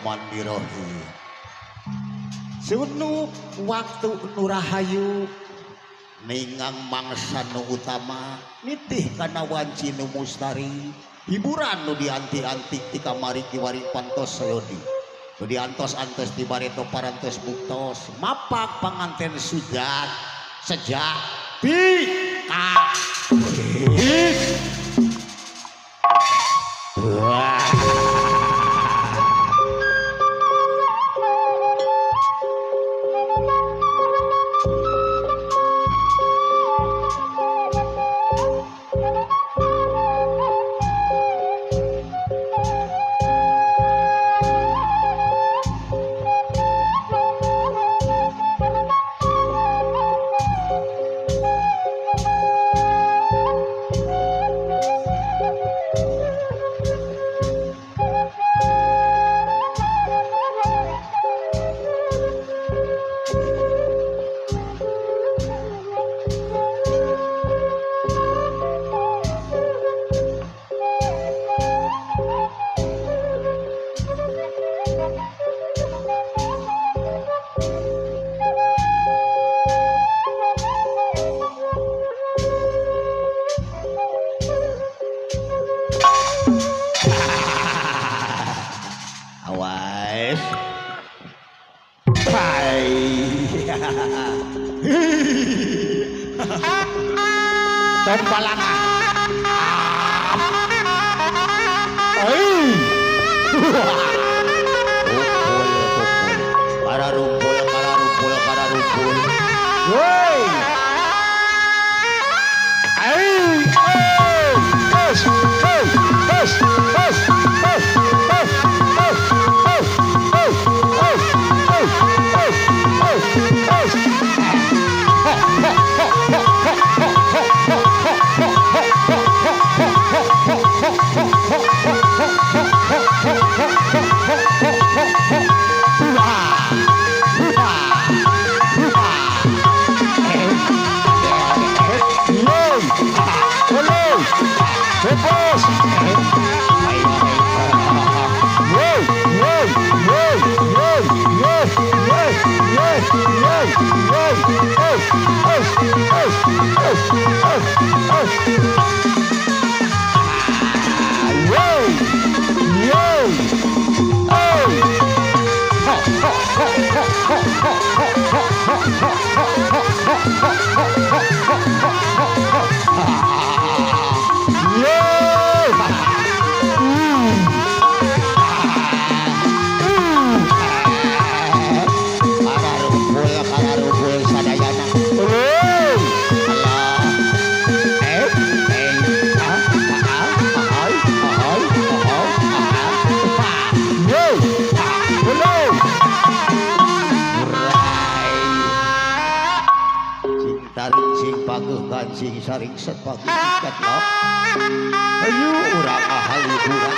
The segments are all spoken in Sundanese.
Bismillahirrahmanirrahim. Sunu waktu nurahayu ningang mangsa nu utama nitih kana wanci nu mustari hiburan nu dianti-anti ti kamari kiwari pantos sayodi nu diantos-antos di bareto parantos buktos mapak panganten sujat sejak bi ka wah. Kancing saring sepagi ikat lok ayo urang ahaliburan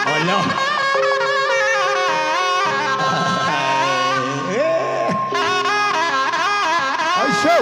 Allah ayo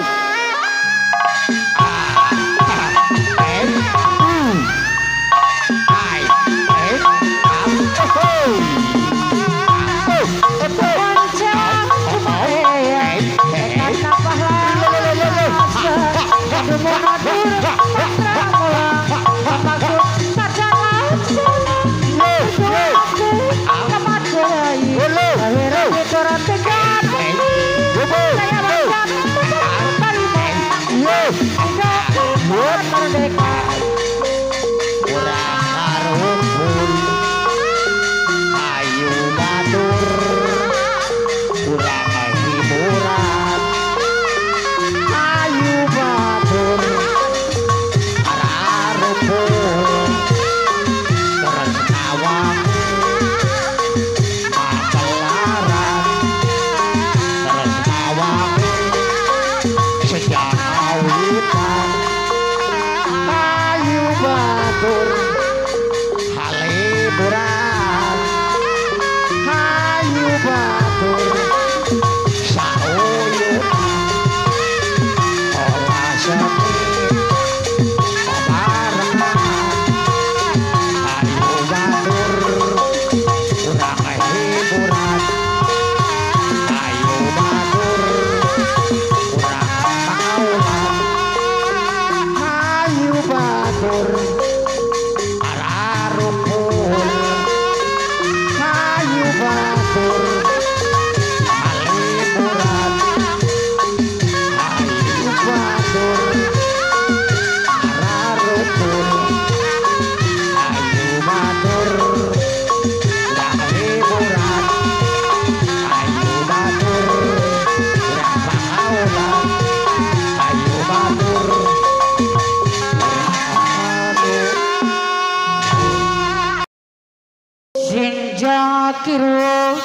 kiru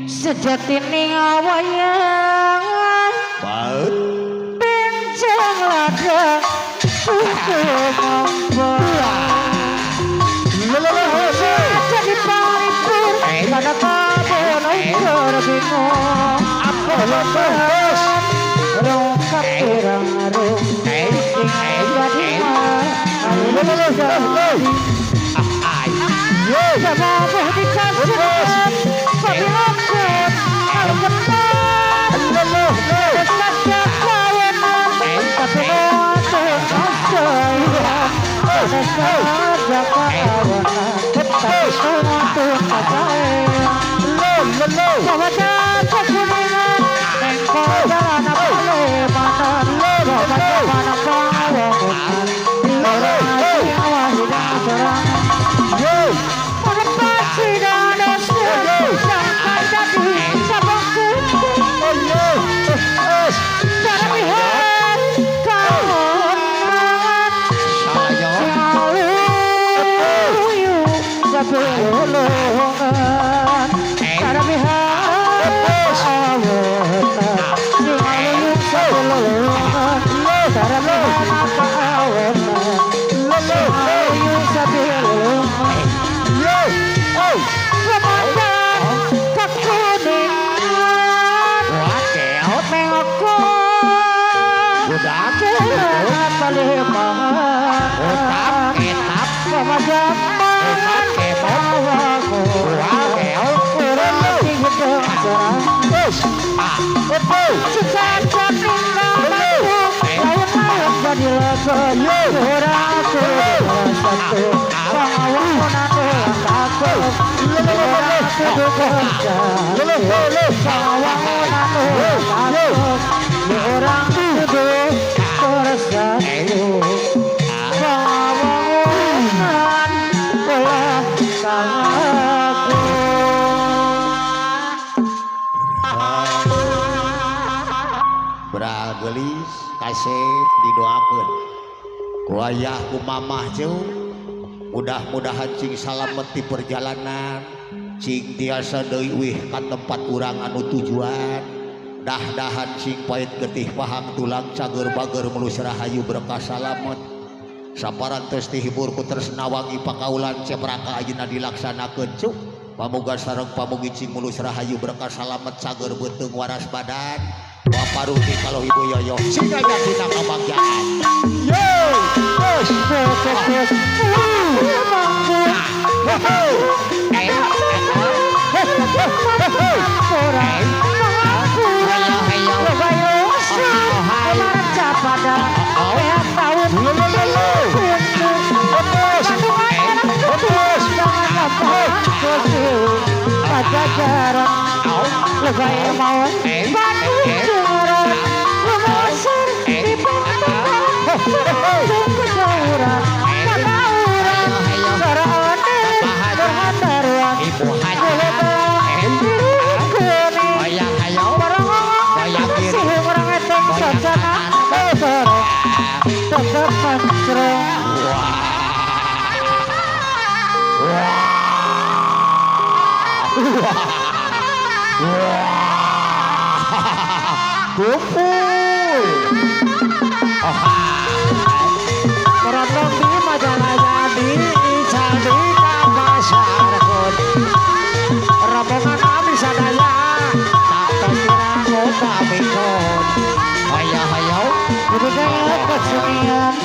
sejatine wayang baut benjang ladang monggo jadi palipur pada kabon ukur bingung apa rongkap pirang rung jadi Gelis kasih didoakeun ku ayah ku mamah jauh mudah-mudahan cing salamet di perjalanan cing tiasa deui wih ka tempat urang anu tujuan dah-dahan cing pait getih pahang tulang cager bager mulus rahayu berkah salamet saparantos dihibur ku tresnawangi pakaulan cepraka ayeuna dilaksanakeun cuk pamuga sareng pamugi cing mulus rahayu berkah salamet cager beuteung waras badan Bapak Ruti kalau Ibu Yoyo sehingga kita kebahagiaan. Yo, kumpul. Merotong di majalah di jadi pasar rombongan kami sadaya tak terkira kota mikon. Hayo hayo kesenian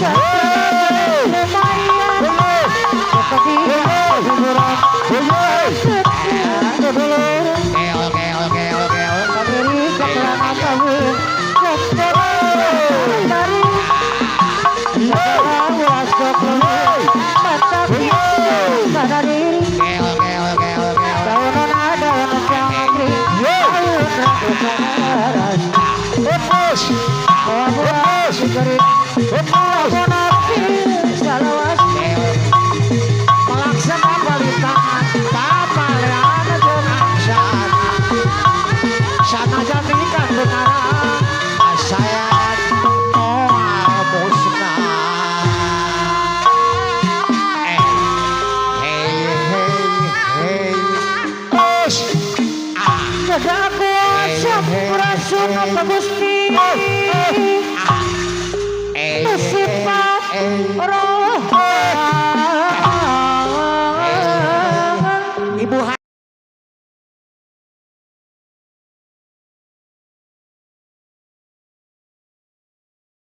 lumayan Hey, hey, hey. Sampurasun Bapak Gusti.